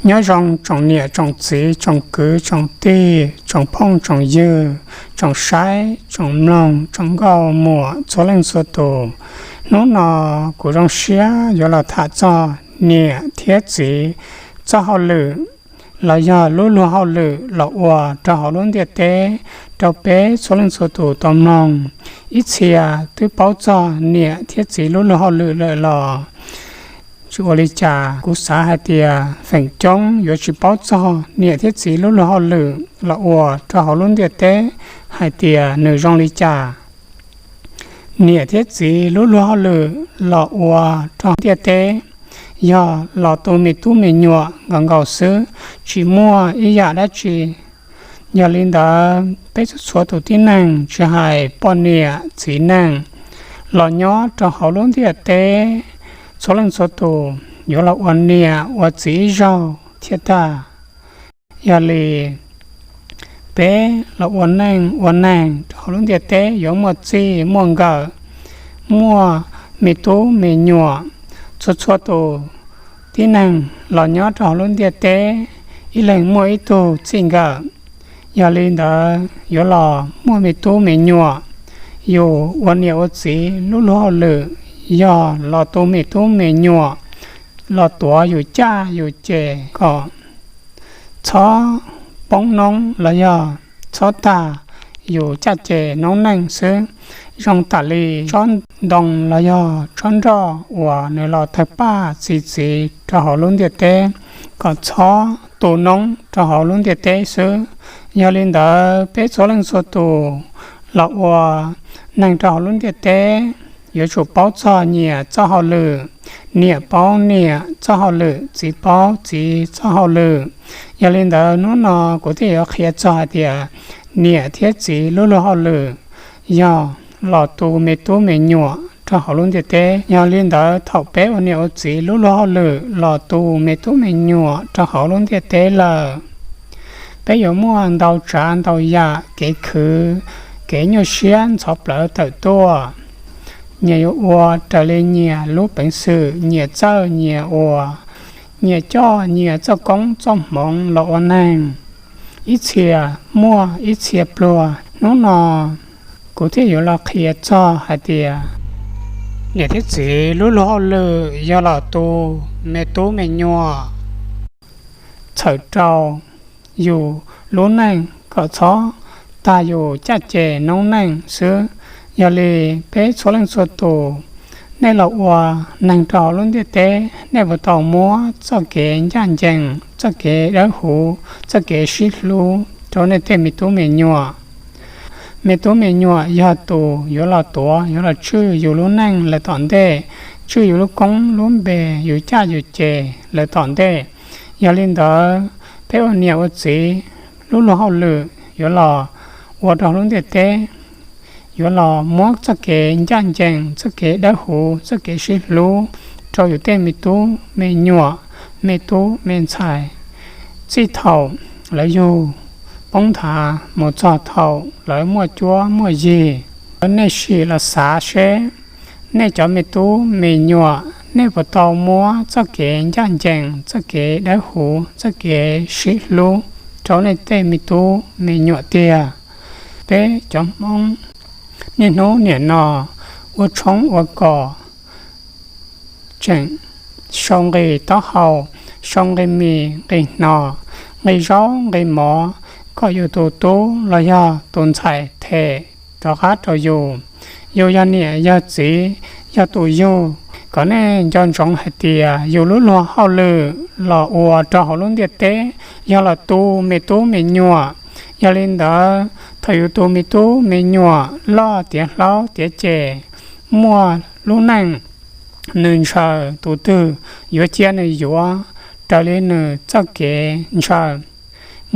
Nyob zoo tsoom niam tsoom txiv tsoom kwv tsoom tij tsoom phooj tsoom ywg, tsoom saib tsoom mloog tsoom nkauj muam txhua leej txhua tus. Hnub no kuv zoo siab yuav los tham txog niam thiab txiv txoj hauj lwm los yog lub luag hauj lwm los ua rau hauv lub ntiaj teb rau peb txhua leej txhua tus tau mloog. Ib txhia twb paub txog niam thiab txiv lub luag hauj lwm lawm los tsis ua li cas, kuv xav hais tias feem coob yuav tsis paub txog niam thiab txiv lub luag hauj lwm los ua rau hauv lub ntiaj teb hais tias nws zoo li cas. Niam thiab txiv lub luag hauj lwm los ua rau ntiaj teb yog los tu me tub me nyuam nkaus nkaus xwb, tsis muaj ib yam dab tsi. Yog li ntawd peb txhua txhua tus tib neeg tsis hais poj niam txiv neej los nyob rau hauv lub ntiaj teb, txhua leej txhua tus yuav los ua niam ua txiv ib zaug thiaj tag. Yog li peb los ua neej ua neeg rau hauv lub ntiaj teb yuav muaj txij muaj nkawm, muaj me tub me nyuam. Txhua txhua tus tib neeg los nyob rau hauv lub ntiaj teb ib leeg muaj ib tug txij nkawm. Yog li ntawd yuav los muaj me tub me nyuam. Yus ua niam ua txiv lub luag hauj lwm yog los tu me tub me nyuam, los tuav yus caj yus ces kom txhob poob noob los yog txhob tag yus caj ces noob neej xwb. Zoo tam li tsob ntoo los yog tsob nroj uas nws los tawg paj txi txiv rau hauv lub ntiaj teb kom txhob tu noob rau hauv lub ntiaj teb xwb. Yog li ntawd peb txhua leej txhua tus los ua neeg rau hauv lub ntiaj teb yuav tsum paub txog nyias txoj hauj lwm, niam paub niam txoj hauj lwm, txiv paub txiv txoj hauj lwm. Yog li ntawd hnub no kuv thiaj yuav qhia txog hais tias niam thiab txiv lub luag hauj lwm yog los tu me tub me nyuam rau hauv lub ntiaj teb. Yog li ntawd thaum peb ua niam ua txiv lub luag hauj lwm los tu me tub me nyuam rau hauv lub ntiaj teb lawm, peb yuav muaj ntau tsav ntau yam kev khwv, kev nyuaj siab ntxhov plawv tawm tuaj. Nyias yuav ua raws li nyias lub peev xwm, nyias txawj nyias ua, nyias coj nyias txoj koob txoj hmoov los ua neeg. Ib txhia muaj ib txhia pluag. Hnub no kuv thiaj yuav los qhia txog hais tias niam thiab txiv lub luag hauj lwm yog los tu me tub me nyuam, txhawm rau yus lub neej kom txhob tag yus caj ces noob neej xwb. Yog li peb txhua leej txhua tus, nej los ua neeg rau hauv lub ntiaj teb, nej puas tau muab txoj kev ncaj ncees, txoj kev dawb huv, txoj kev sib hlub rau nej tej me tub me nyuam? Me tub me nyuam yog tus yuav los tuav, yuav los tswj yus lub neej lawm tom ntej, tswj yus lub koob lub npe, yus caj yus ces lawm tom ntej. Yog li ntawd, peb ua niam ua txiv lub luag hauj lwm yuav los ua rau lub ntiaj teb, yuav los muab txoj kev ncaj ncees, txoj kev dawb huv, txoj kev sib hlub rau yus tej me tub me nyuam, me tub me ntxhais, txij thaum lawv yug poob nthav mus txog thaum lawv muaj cuab muaj yig. Nej sim los xav seb, nej cov me tub me nyuam, nej puas tau muab txoj kev ncaj ncees, txoj kev dawb huv, txoj kev sib hlub rau nej tej me tub me nyuam tiag? Peb cov Hmoob niaj hnub nim no ua tshoob ua kos, tseem sau nqi taub hau, sau nqi mis nqi hno, nqi zaub nqi mov, kom yus tus tub los yog tus ntxhais them rov qab rau yus. Yus yog niam yog txiv, yog tus yug, kom nej nco ntsoov hais tias yus lub luag hauj lwm los ua rau hauv lub ntiaj teb yog los tu me tub me nyuam. Yog li ntawd, thaum yus tus me tub me nyuam loj tiav hlob tiav ceg, muaj lub neej, nws ntshaw tus twg, yuav cia nws yuav raws li nws txoj kev ntshaw.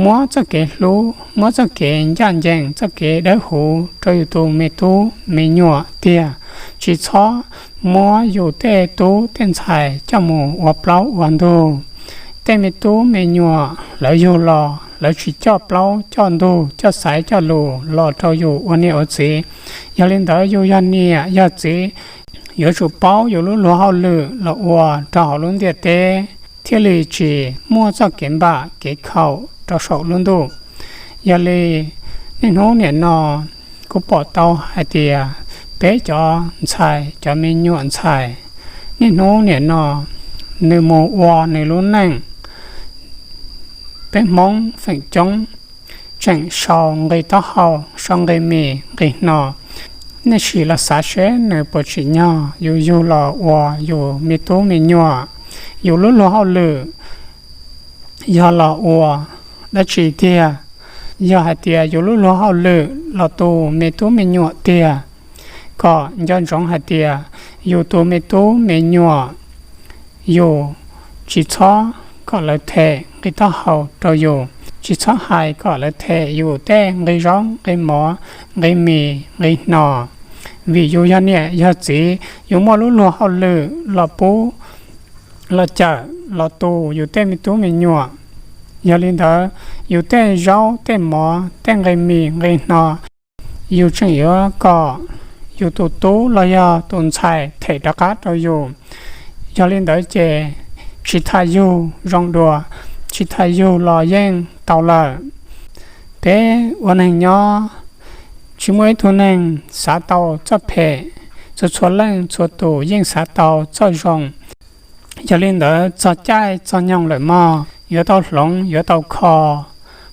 Muab txoj kev hlub, muab txoj kev ncaj ncees, txoj kev dawb huv rau yus tus me tub me nyuam tiag. Tsis txhob muab yus tej tub tej ntxhais coj mus ua plaub ua ntug. Tej me tub me nyuam lawv yug los lawv tsis coj plaub coj ntug, coj xaiv coj lus los rau yus ua niam ua txiv. Yog li ntawd, yus yog niam yog txiv, yuav tsum paub yus lub luag hauj lwm los ua rau hauv lub ntiaj teb. thiaj li tsis muaj txoj kev npam kev khaum rau saum lub ntuj. Yog li niaj hnub niam no kuv pom tau hais tias peb cov ntxhais cov me nyuam ntxhais niaj hnub niam no nws mus ua nws lub neej. Peb Hmoob feem coob tseem sau nqi taub hau, sau nqi mis nqi hno. Nej sim los xav seb nws puas tsim nyog yus yug los ua yus me tub me nyuam, yus lub luag hauj lwm yog los ua dab tsi tiag? Yog hais tias yus lub luag hauj lwm los tu me tub me nyuam tiag, kom nco ntsoov hais tias yus tus me tub me nyuam, yus tsis txhob kom lawv them nqi taub hau rau yus, tsis txhob hais kom lawv them yus tej nqi zaub nqi mov, nqi mis nqi hno. Vim yus yog niam yog txiv, yus muaj lub luag hauj lwm los pub, los cawm los tu yus tej me tub me nyuam. Yog li ntawd, yus tej zaub tej mov, tej nqi mis nqi hno, yus tseem yuav kom yus tus tub los yog tus ntxhais them rov qab rau yus. Yog li ntawd ces tsis tas yug zoo dua, tsis tas yug los yeej tau lawm. Peb ua neeg nyob, tsis muaj ib tug neeg xav tau txoj phem, txhua txhua leej txhua tus yeej xav tau txoj zoo. Yog li ntawd txog caij txog nyoog lawm mog, yuav tau hloov yuav tau kho,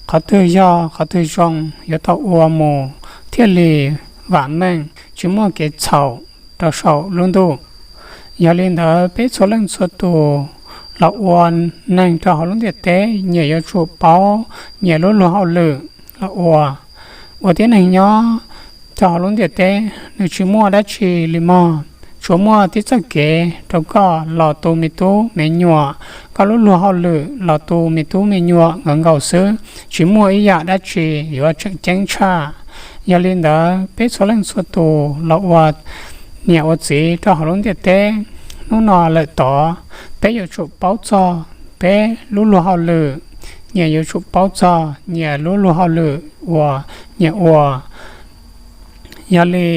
qhov twg yog qhov twg zoo yuav tau ua mus thiaj li vam meej, tsis muaj kev txhaum rau saum lub ntuj. Yog li ntawd peb txhua leej txhua tus los ua neeg rau hauv lub ntiaj teb nyias yuav tsum paub nyias lub luag hauj lwm los ua. Ua tib neeg nyob rau hauv lub ntiaj teb nws tsis muaj dab tsi li mog, tsuas muaj tib txoj kev rau koj los tu me tub me nyuam, koj lub luag hauj lwm los tu me tub me nyuam nkaus nkaus xwb, tsis muaj ib yam dab tsi yuav tseem ceeb tshaj. Yog li ntawd peb txhua leej txhua tus los ua niam ua txiv rau hauv lub ntiaj teb, hnub no lawm tod, peb yuav tsum paub txog peb lub luag hauj lwm, nyias yuav tsum paub txog nyias lub luag hauj lwm uas nyias ua. Yog li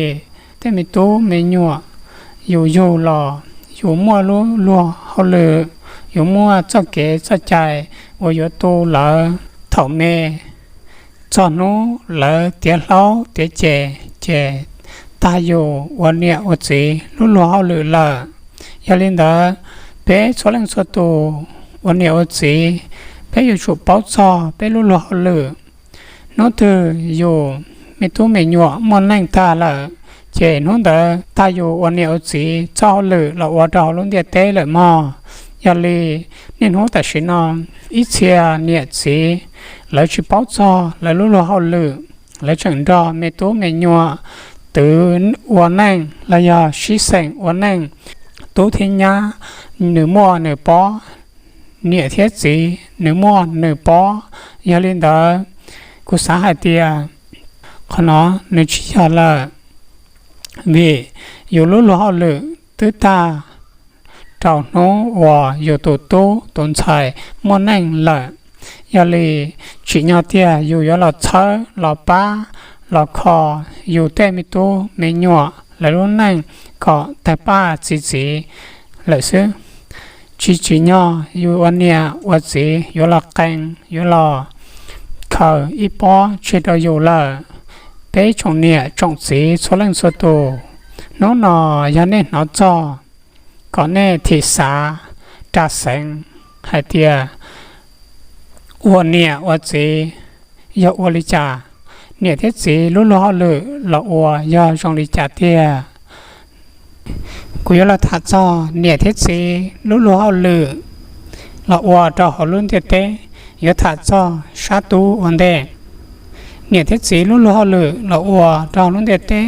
tej me tub me nyuam, yus yug los yus muaj lub luag hauj lwm, yus muaj txoj kev txoj cai uas yuav tu lawv thaum me. Txog hnub lawv tiav hlob tiav ceg ces tag yus ua niam ua txiv lub luag hauj lwm lawm. Yog li ntawd, peb txhua leej txhua tus ua niam ua txiv, peb yuav tsum paub txog peb lub luag hauj lwm. Hnub twg yus me tub me nyuam muaj neej tag lawm, ces hnub ntawd tag yus ua niam ua txiv txoj hauj lwm los ua rau hauv lub ntiaj teb lawm mog. Yog li niaj hnub tam sim no, ib txhia niam txiv lawv tsis paub txog lawv lub luag hauj lwm, lawv tseem nrog me tub me nyuam twv ua neej los yog sib xeem ua neej. Tub thiab nyab, nws muaj nws pob, niam thiab txiv nws muaj nws pob. Yog li ntawd, kuv xav hais tias qhov no nws tsis yog lawm, vim yus lub luag hauj lwm twb tag rau hnub uas yus tus tub tus ntxhais muaj neej lawm. Yog li tsim nyog tiag yus yuav los txhawb los pab los kho yus tej me tub me nyuam lawv lub neej kom tawg paj txi txiv lawm xwb. Tsis tsim nyog yus ua niam ua txiv yuav los qee yuav los khaws ib pob tseg rau yus lawm. Peb tsoom niam tsoom txiv txhua leej txhua tus, hnub no yog nej hnov txog, kom nej thim xav ras xeev hais tias ua niam ua txiv yog ua li cas, niam thiab txiv lub luag hauj lwm los ua yog zoo li cas tiag. Kuv yuav los tham txog niam thiab txiv lub luag hauj lwm los ua rau hauv lub ntiaj teb, yuav tham txog sab tub ua ntej. Niam thiab txiv lub luag hauj lwm los ua rau hauv lub ntiaj teb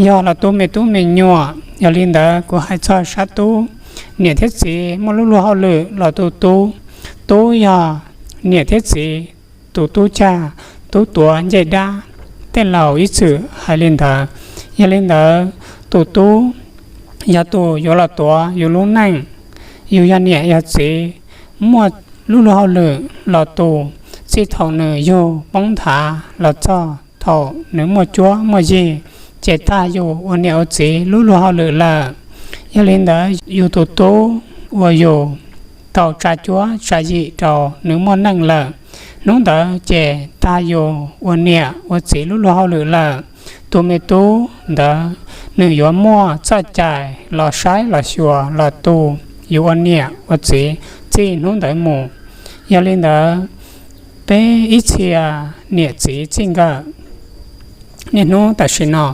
yog los tu me tub me nyuam. Yog li ntawd kuv hais txog sab tub, niam thiab txiv muaj lub luag hauj lwm los tu tub. Tub yog niam thiab txiv tus tub cag, tub tuav ncej dab, tej laus ib txwm hais li ntawd. Yog li ntawd, tus tub yog tus yuav los tuav yus lub neej. Yus yog niam yog txiv, muaj lub luag hauj lwm los tu, txij thaum nws yug poob nthav los txog thaum nws muaj cuab muaj yig, ces tag yus ua niam ua txiv lub luag hauj lwm lawm. Yog li ntawd, yus tus tub uas yus tau tsa cuab tsa yim rau nws muaj neej lawm. Hnub ntawd ces tag yus ua niam ua txiv lub luag hauj lwm lawm. Tus me tub ntawd nws yuav muaj txoj cai los saib los xyuas los tu yus ua niam ua txiv txij hnub ntawd mus. Yog li ntawd, peb ib txhia niam txiv txij nkawm niaj hnub tam sim no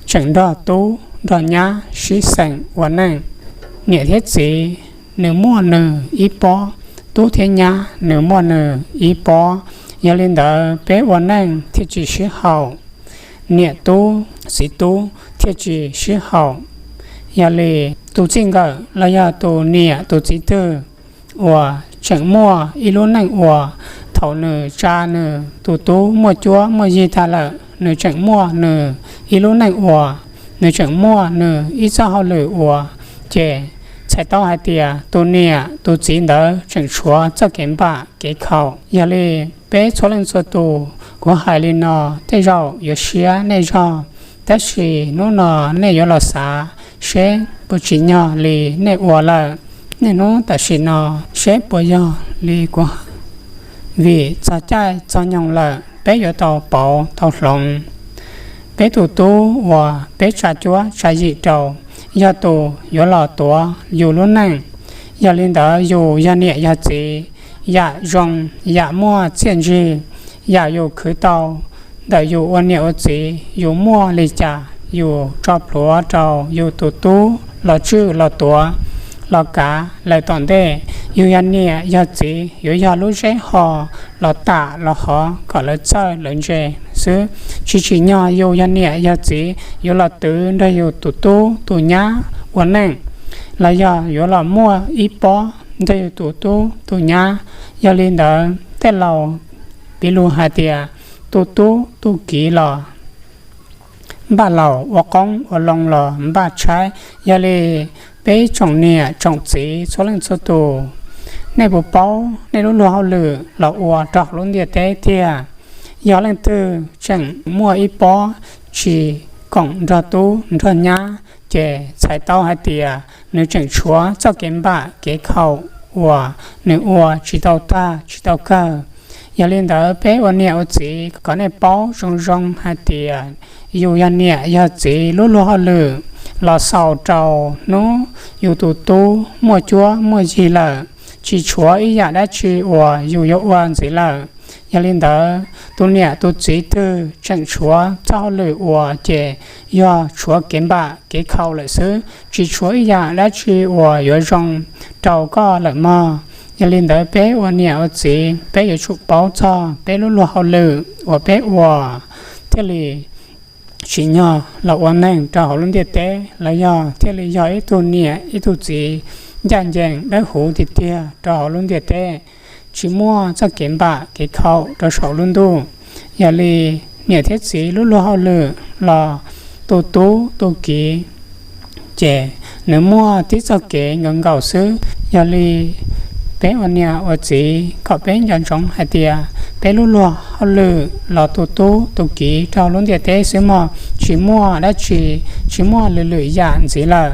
tseem nrog tub nrog nyab sib xeem ua neej. Niam thiab txiv nws muaj nws ib pob, tub thiab nyab nws muaj nws ib pob. Yog li ntawd peb ua neej thiaj tsis sib haum, niam tub txiv tub thiaj tsis sib haum. Yog li tus txij nkawm los yog tus niam tus txiv twg uas tseem muaj ib lub neej ua, thaum nws tsa nws tus tub muaj cuab muaj yig tag lawm, nws tseem muaj nws ib lub neej ua, nws tseem muaj nws ib txoj hauj lwm ua, ces txhais tau hais tias tus niam tus txiv ntawd tseem tshuav txoj kev npam kev khaum. Yog li peb txhua leej txhua tus, kuv hais li no tej zaum yuav siab nej zog, tab sis hnub no nej yuav los xav seb puas tsim nyog li nej ua lawm. Niaj hnub tam sim no seb puas yog li kuv hais, vim txog caij txog nyoog lawm peb yuav tau pauv tau hloov. Peb tus tub uas peb tsa cuab tsa yim rau yog tus yuav los tuav yus lub neej. Yog li ntawd yus yog niam yog txiv, yam zoo, yam muaj txiaj ntsig, yam yus khwv tau ntawm yus ua niam ua txiv, yus muaj li cas yus tso plhuav rau yus tus tub los tswj los tuav los kav lawm tom ntej. Yus yog niam yog txiv yuav yog lub zeb ho los tam los hov kom lawv txawj lawv ntse xwb. Tsis tsim nyog yus yog niam yog txiv yuav los twv nrog yus tus tub tus nyab ua neej, los yog yuav los muaj ib pob nrog yus tus tub tus nyab. Yog li ntawd tej laus piv lus hais tias tus tub tus kiv los npaj laus, ua qoob ua loo los npaj tshaib. Yog li peb tsoom niam tsoom txiv txhua leej txhua tus, nej puas paub nej lub luag hauj lwm los ua rau hauv lub ntiaj teb tiag? Yog leej twg tseem muaj ib pob tsis koom nrog tub nrog nyab, ces txhais tau hais tias nws tseem tshuav txoj kev npam kev khaum uas nws ua tsis tau tag tsis tau kawg. Yog li ntawd peb ua niam ua txiv kom nej paub zoo zoo hais tias yus yog niam yog txiv lub luag hauj lwm los xaus rau hnub yus tus tub muaj cuab muaj yig lawm, tsis tshuav ib yam dab tsi uas yus yuav ua ntxiv lawm. Yog li ntawd tus niam tus txiv twg tseem tshuav txoj hauj lwm ua ces yog tshuav kev npam kev khaum lawm xwb, tsis tshuav ib yam dab tsi uas yuav zoo rau koj lawm mog. Yog li ntawd peb ua niam ua txiv peb yuav tsum paub txog peb lub luag hauj lwm uas peb ua thiaj li tsim nyog los ua neeg rau hauv lub ntiaj teb, los yog thiaj li yog ib tug niam ib tug txiv ncaj ncees dawb huv tiag tiag rau hauv lub ntiaj teb, tsis muaj txoj kev npam kev khaum rau saum lub ntuj. Yog li niam thiab txiv lub luag hauj lwm los tus tub tus kiv ces nws muaj tib txoj kev nkaus nkaus xwb. Yog li peb ua niam ua txiv kom peb nco ntsoov hais tias peb lub luag hauj lwm los tus tub tus kiv rau lub ntiaj teb xwb mog, tsis muaj dab tsi, tsis muaj lwm lwm yam ntxiv lawm.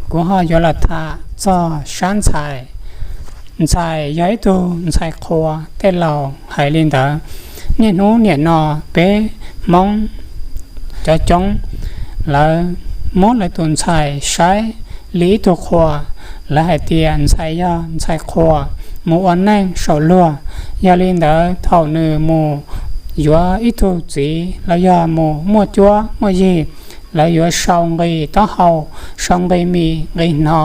Kuv ho yuav los tham txog sab ntxhais. Ntxhais yog ib tug ntxhais qhua, tej laus hais li ntawd. Niaj hnub niam no peb Hmoob cov coob lawv muab lawv tus ntxhais saib li ib tug qhua. Lawv hais tias ntxhais yog ntxhais qhua, mus ua neej saum luag. Yog li ntawd thaum nws mus yuav ib tug txiv los yog mus muaj cuab muaj yig, lawv yuav sau nqi taub hau, sau nqi mis nqi hno.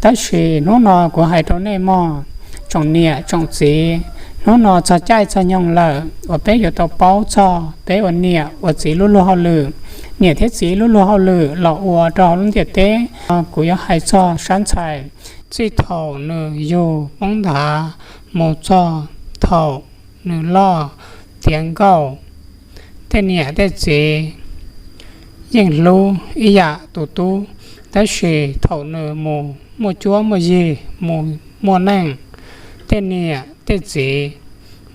Tab sis hnub no kuv hais rau nej mog, tsoom niam tsoom txiv, hnub no txog caij txog nyoog lawm uas peb yuav tau paub txog peb ua niam ua txiv lub luag hauj lwm, niam thiab txiv lub luag hauj lwm los ua rau hauv lub ntiaj teb. Kuv yuav hais txog sab ntxhais, txij thaum nws yug poob nthav mus txog thaum nws loj tiav nkauj, tej niam tej txiv yeej hlub ib yam tus tub, tab sis thaum nws mus muaj cuab muaj yig, mus muaj neej, tej niam tej txiv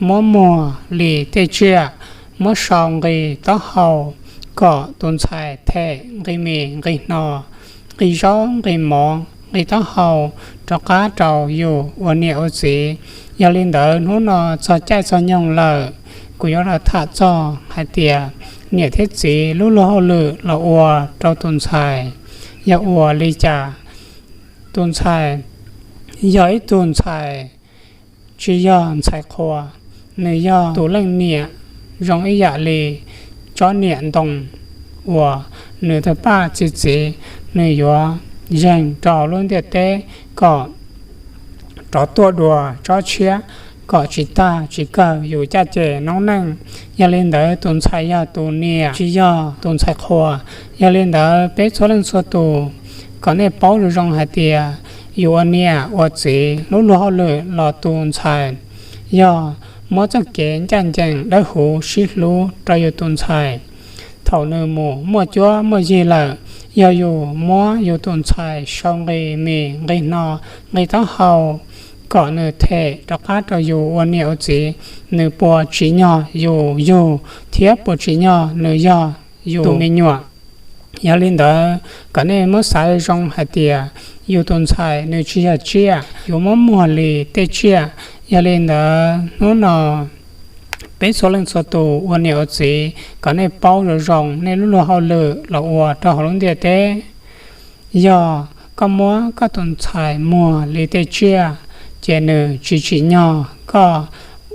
muab muag li tej tsiaj, muab sau nqi taub hau kom tus ntxhais them nqi mis nqi hno, nqi zaub nqi mov, nqi taub hau rov qab rau yus ua niam ua txiv. Yog li ntawd hnub no txog caij txog nyoog lawm, kuv yuav los tham txog hais tias niam thiab txiv lub luag hauj lwm los ua rau tus ntxhais yog ua li cas. Tus ntxhais yog ib tug ntxhais tsis yog ntxhais qhua, nws yog tus leej niam zoo ib yam li tsob niam ntoo uas nws tawg paj txi txiv, nws yuav zeeg rau lub ntiaj teb kom rov tuaj dua tsob tshiab, kom tsis tag tsis kawg yus caj ces noob neej. Yog li ntawd tus ntxhais yog tus niam tsis yog tus ntxhais qhua. Yog li ntawd peb txhua leej txhua tus kom nej paub zoo zoo hais tias yus ua niam ua txiv lub luag hauj lwm los tus ntxhais yog muab txoj kev ncaj ncees dawb huv sib hlub rau yus tus ntxhais. Thaum nws mus muaj cuab muaj yig lawm, yog yus muab yus tus ntxhais sau nqi mis nqi hno, nqi taub hau kom nws them rov qab rau yus ua niam ua txiv, nws puas tsim nyog yus yug thiab puas tsim nyog nws yog yus tus me nyuam. Yog li ntawd kom nej muab xav zoo hais tias yus tus ntxhais nws tsis yog tsiaj, yuav muab muag li tej tsiaj. Yog li ntawd hnub no peb txhua leej txhua tus ua niam ua txiv kom nej paub zoo zoo nej lub luag hauj lwm los ua rau hauv lub ntiaj teb. Yog koj muab koj tus ntxhais muag li tej tsiaj, ces nws tsis tsim nyog koj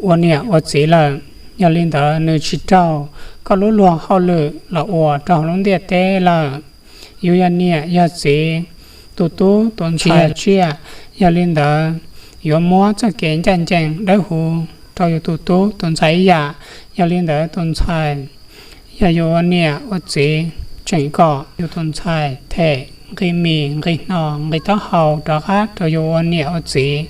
ua niam ua txiv lawm. Yog li ntawd nws tsis raug koj lub luag hauj lwm los ua rau hauv lub ntiaj teb lawm. Yus yog niam yog txiv, tus tub tus ntxhais tsis yog tsiaj. Yog li ntawd yuav muab txoj kev ncaj ncees dawb huv rau yus tus tub tus ntxhais ib yam. Yog li ntawd tus ntxhais, yog yus ua niam ua txiv tseem kom yus tus ntxhais them nqi mis nqi hno nqi taub hau rov qab rau yus ua niam ua txiv,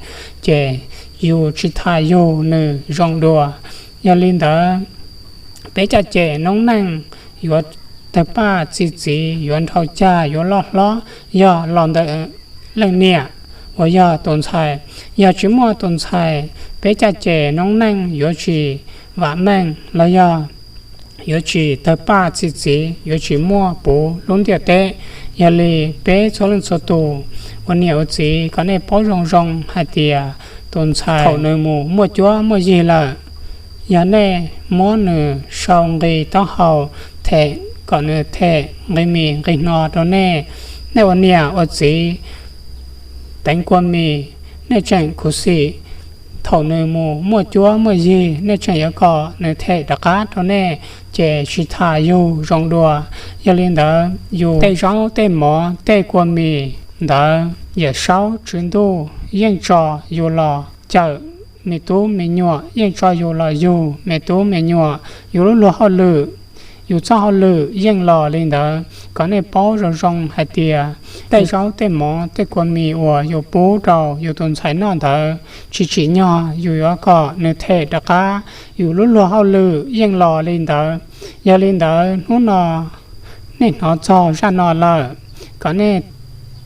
ces yus tsis tas yug nws zoo dua. Yog li ntawd peb caj ces noob neej yuav tawg paj txi txiv, yuav nrhau cag, yuav loj hlob yog los ntawm leej niam uas yog tus ntxhais. Yog tsis muaj tus ntxhais, peb caj ces noob neej yuav tsis vam meej los yog yuav tsis tawg paj txi txiv, yuav tsis muaj puv lub ntiaj teb. Yog li peb txhua leej txhua tus ua niam ua txiv kom nej paub zoo zoo hais tias tus ntxhais thaum nws mus muaj cuab muaj yig lawm, yog nej muab nws sau nqi taub hau them kom nws them nqi mis nqi hno rau nej, nej ua niam ua txiv teev kua mis, nej tseem khuv xim. Thaum nws mus muaj cuab muaj yig, nej tseem yuav kom nws them rov qab rau nej, ces tsis tas yug zoo dua. Yog li ntawd yus tej zaub tej mov tej kua mis ntawd, Yawm Saub Tswv Ntuj yeej tso yus los cawm me tub me nyuam, yeej tso yus los yug me tub me nyuam. Yus lub luag hauj lwm, yus txoj hauj lwm yeej los li ntawd. Kom nej paub zoo zoo hais tias tej zaub tej mov tej kua mis uas yus pub rau yus tus ntxhais noj ntawd, tsis tsim nyog yus yuav kom nws them rov qab. Yus lub luag hauj lwm yeej los li ntawd. Yog li ntawd hnub no nej hnov txog zaj no lawm, kom nej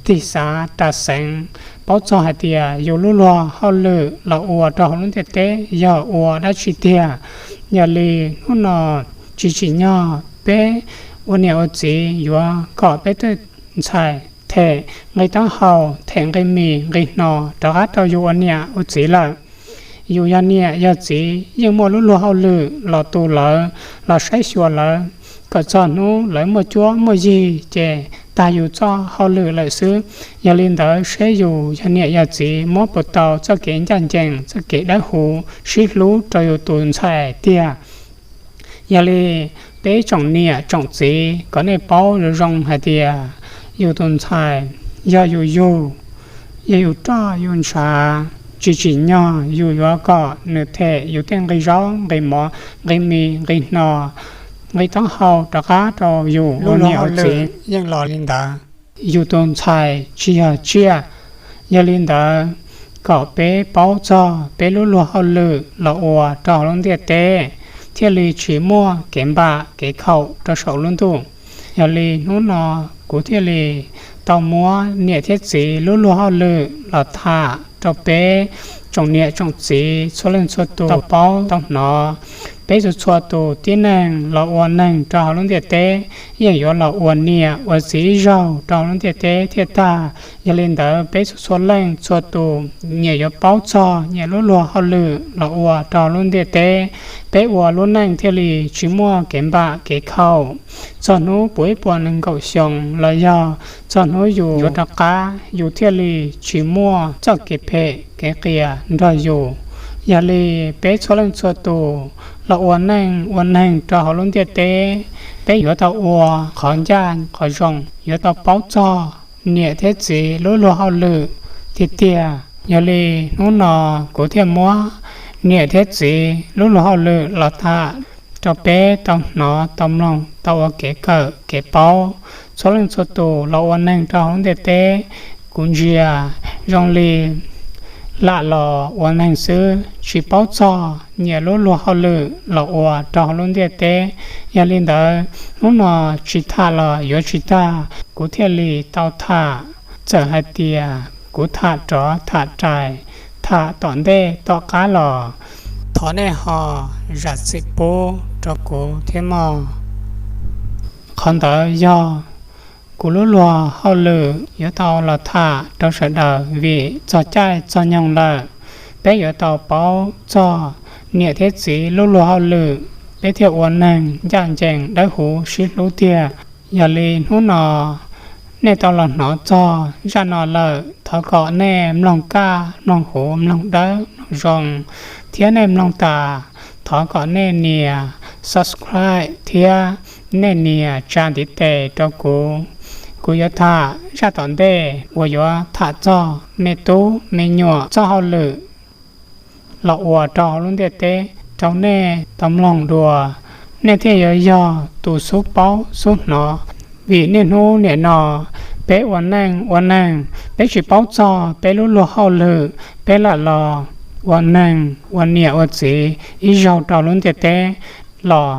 tig xav ras xeev paub txog hais tias yus lub luag hauj lwm los ua rau hauv lub ntiaj teb yog ua dab tsi tiag. Yog li hnub no tsis tsim nyog peb ua niam ua txiv yuav kom peb tej ntxhais them nqi taub hau, them nqi mis nqi hno rov qab rau yus ua niam ua txiv lawm. Yus yog niam yog txiv yeej muaj lub luag hauj lwm los tu lawv, los saib xyuas lawv, kom txog hnub lawv muaj cuab muaj yig ces tag yus txoj hauj lwm lawm xwb. Yog li ntawd seb yus yog niam yog txiv muab puas tau txoj kev ncaj ncees, txoj kev dawb huv, sib hlub rau yus tus ntxhais tiag. Yog li peb tsoom niam tsoom txiv kom nej paub zoo zoo hais tias yus tus ntxhais yog yus yug, yog yus roj yus ntshav, tsis tsim nyog yus yuav kom nws them yus tej nqi zaub nqi mov, nqi mis nqi hno, nqi taub hau rov qab rau yus ua niam ua txiv. Yeej los li ntawd, yus tus ntxhais tsis yog tsiaj. Yog li ntawd kom peb paub txog peb lub luag hauj lwm los ua rau hauv lub ntiaj teb, thiaj li tsis muaj kev npam kev khaum rau saum lub ntuj. Yog li hnub no kuv thiaj li tau muab niam thiab txiv lub luag hauj lwm los tham rau peb Tsoom niam tsoom txiv txhua leej txhua tus tau paub tau hnov, peb txhua txhua tus tib neeg los ua neeg rau hauv lub ntiaj teb yeej yuav los ua niam ua txiv ib zaug rau hauv lub ntiaj teb thiaj tag. Yog li ntawd peb txhua txhua leej txhua tus nyias yuav paub txog nyias lub luag hauj lwm los ua rau hauv lub ntiaj teb, peb ua lub neej thiaj li tsis muaj kev npam kev khaum. Txog hnub puv ib puas nees nkaum xyoo los yog txog hnub yus yuav rov qab, yus thiaj li tsis muaj txoj kev phem kev qias nrog yus. Yog li peb txhua leej txhua tus los ua neej ua neeg rau hauv lub ntiaj teb, peb yuav tau ua qhov ncaj qhov zoo, yuav tau paub txog niam thiab txiv lub luag hauj lwm tiag tiag. Yog li hnub no kuv thiaj muab niam thiab txiv lub luag hauj lwm los tham rau peb tau hnov tau mloog tau ua kev kawm kev paub. Txhua leej txhua tus los ua neeg rau hauv lub ntiaj teb, kuv ntsia zoo li lam los ua neeg xwb tsis paub txog nyias lub luag hauj lwm los ua rau hauv lub ntiaj teb. Yog li ntawd hnub no tsis tham los yuav tsis tag, kuv thiaj li tau tham. Txawm hais tias kuv tham rov tham rais, tham tom ntej tom qab los thov nej ho zam txim pub rau kuv thiab mog. Qhov ntawd yog kuv lub luag hauj lwm yuav tau los tham rau sawv daws vim txog caij txog nyoog lawm, peb yuav tau paub txog niam thiab txiv lub luag hauj lwm, peb thiaj ua neeg ncaj ncees dawb huv sib hlub tiag. Yog li hnub no nej tau los hnov txog zaj no lawm, thov kom nej mloog kaj mloog huv mloog dawb mloog zoo, thiab nej mloog tas thov kom nej nias subscribe thiab nej nias tsa ntiv tes rau kuv. Kuv yuav tham zaj tom ntej uas yuav tham txog me tub me nyuam txoj hauj lwm los ua rau hauv lub ntiaj teb rau nej tau mloog dua, nej thiaj yuav yog tus xub paub xub hnov. Vim niaj hnub nim no peb ua neej ua neeg, peb tsis paub txog peb lub luag hauj lwm, peb lam los ua neeg ua niam ua txiv ib zaug rau lub ntiaj teb los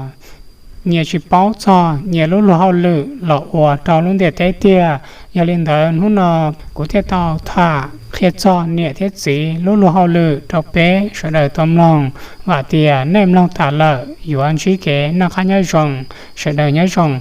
nyias tsis paub txog nyias lub luag hauj lwm los ua rau lub ntiaj teb tiag. Yog li ntawd hnub no kuv thiaj tau tham qhia txog niam thiab txiv lub luag hauj lwm rau peb sawv daws tau mloog. Vam tias nej mloog tas lawm yuav ntsib kev noj qab nyob zoo, sawv daws nyob zoo.